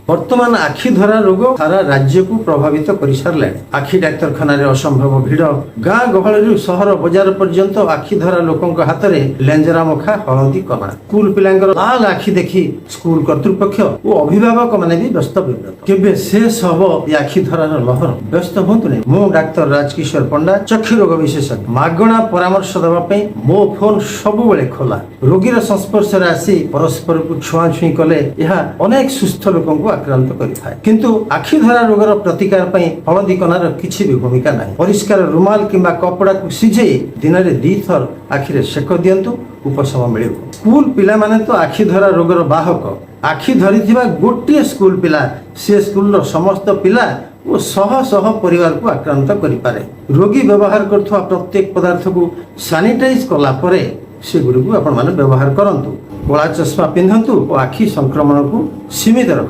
ବର୍ତ୍ତମାନ ଆଖି ଧରା ରୋଗ ସାରା ରାଜ୍ୟକୁ ପ୍ରଭାବିତ କରିସାରିଲାଣି। ଆଖି ଡାକ୍ତରଖାନାରେ ଅସମ୍ଭବ ଭିଡ଼। ଗାଁ ଗହଳିରୁ ସହର ବଜାର ପର୍ଯ୍ୟନ୍ତ ଆଖି ଧରା ଲୋକଙ୍କ ହାତରେ ଲେଞ୍ଜରା ମୁଖା ହଳଦୀ କନା। ସ୍କୁଲ ପିଲାଙ୍କର ଲାଲ ଆଖି ଦେଖି ସ୍କୁଲ କର୍ତ୍ତୃପକ୍ଷ ଓ ଅଭିଭାବକ ମାନେ ବି ବ୍ୟସ୍ତ ବିବ୍ରତ। କେବେ ଶେଷ ହବ ଏ ଆଖି ଧରାର ଲହର? ବ୍ୟସ୍ତ ହୁଅନ୍ତୁ ନାହିଁ। ମୁଁ ଡାକ୍ତର ରାଜକିଶୋର ପଣ୍ଡା, ଚକ୍ଷୁ ରୋଗ ବିଶେଷଜ୍ଞ। ମାଗଣା ପରାମର୍ଶ ଦେବା ପାଇଁ ମୋ ଫୋନ ସବୁବେଳେ ଖୋଲା। ରୋଗୀର ସଂସ୍ପର୍ଶରେ ଆସି ପରସ୍ପରକୁ ଛୁଆଁଛୁଇଁ କଲେ ଏହା ଅନେକ ସୁସ୍ଥ ଲୋକଙ୍କୁ ଆକ୍ରାନ୍ତ କରିଥାଏ। କିନ୍ତୁ ଆଖି ଧରା ରୋଗର ପ୍ରତିକାର ପାଇଁ ହଳଦୀ କନାର କିଛି ବି ଭୂମିକା ନାହିଁ। ପରିଷ୍କାର ରୁମାଲ କିମ୍ବା କପଡ଼ାକୁ ସିଝେଇ ଦିନରେ 2ଥର ଆଖିରେ ସେକ ଦିଅନ୍ତୁ, ଉପଶମ ମିଳିବ। ସ୍କୁଲ ପିଲାମାନେ ତ ଆଖି ଧରା ରୋଗର ବାହକ। ଆଖି ଧରିଥିବା ଗୋଟିଏ ସ୍କୁଲ ପିଲା ସେ ସ୍କୁଲର ସମସ୍ତ ପିଲା ଓ ଶହ ଶହ ପରିବାରକୁ ଆକ୍ରାନ୍ତ କରିପାରେ। ରୋଗୀ ବ୍ୟବହାର କରୁଥିବା ପ୍ରତ୍ୟେକ ପଦାର୍ଥକୁ ସାନିଟାଇଜ କଲା ପରେ ସେଗୁଡ଼ିକୁ ଆପଣମାନେ ବ୍ୟବହାର କରନ୍ତୁ। କଳା ଚଷମା ପିନ୍ଧନ୍ତୁ ଓ ଆଖି ସଂକ୍ରମଣକୁ ସୀମିତ ରଖନ୍ତୁ।